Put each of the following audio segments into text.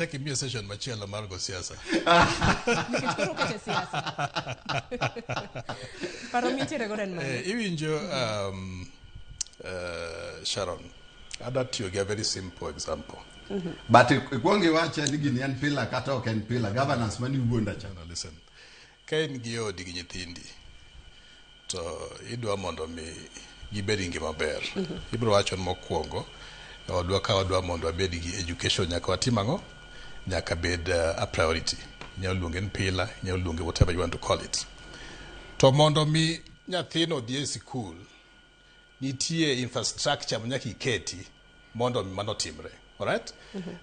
Chak imiyo session machielo mar go siasa. Nikech koro okete siasa. Paro mintiere godo en mane? Iwinjo Sharon, adwa tiyo gi a very simple example. But ikwong iwache ni gini en pillar kata ok en pillar. Governance mani wuonda cha. No, listen. Ka in gi odi gi nyithindi to idwa mondo mi gibed gi ngima maber. Ibiro wacho ni mokwongo odwa ka wadwa mondo wabed gi education, nyaka watim ang'o? Nyaka bed a priority. Inyalo luonge ni pillar, inyalo luonge whatever you want to call it. To mondo mi nyathino odhi e sikul, nitie infrastructure ma nyaka iketi mondo mi mano timre. Alright?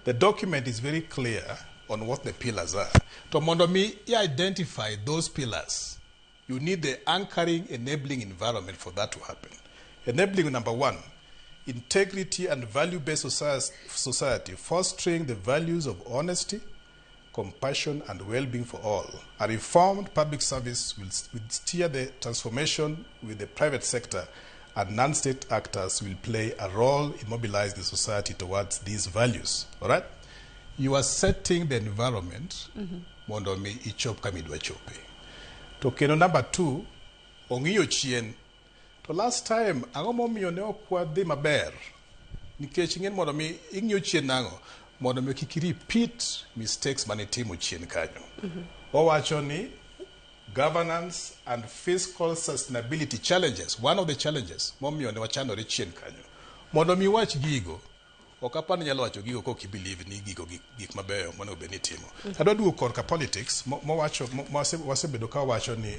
The document is very clear on what the pillars are. To mondo mi i identify those pillars, you need the anchoring, enabling environment for that to happen. Enabling number one, integrity and value-based society, fostering the values of honesty, compassion, and well-being for all. A reformed public service will steer the transformation with the private sector, and non-state actors will play a role in mobilizing the society towards these values. All right? You are setting the environment mondo mi ichop kama idwa chope. To kendo number two, ong'iyo chien. To last time, ang'o momiyo ne ok wadhi maber? Nikech ing'e ni mondo mi ing'iyo chien nang'o? Mondo mi kik i repeat mistakes mane itimo chien kanyo. Owacho ni governance and fiscal sustainability challenges, one of the challenges momiyo ne wachandore chien kanyo. Mondo mi iwach gigo, ok apar ni inyalo wacho gigo kok i believe ni gigo gik mabeyo monego bed ni itimo. Adwa duogo korka politics mowacho wasebedo ka wawacho ni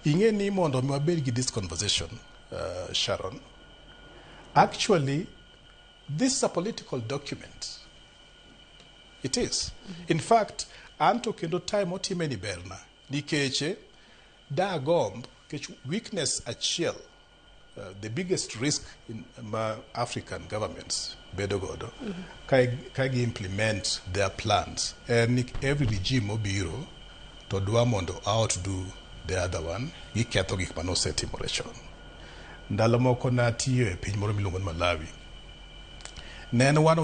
ing'e ni mondo mi wabed gi this conversation, Sharon, actually this is a political document. It is. In fact, anto kendo time otime ni berna nikech dagomb nikech weakness achiel, the biggest risk in ma African governments bedo godo ka gi implement their plans en ni every regime mobiro to dwa mondo outdo the other one, giketho gik manosetimore chon. Ndalo moko natiyo e piny moro miluongo ni Malawi, ne en one of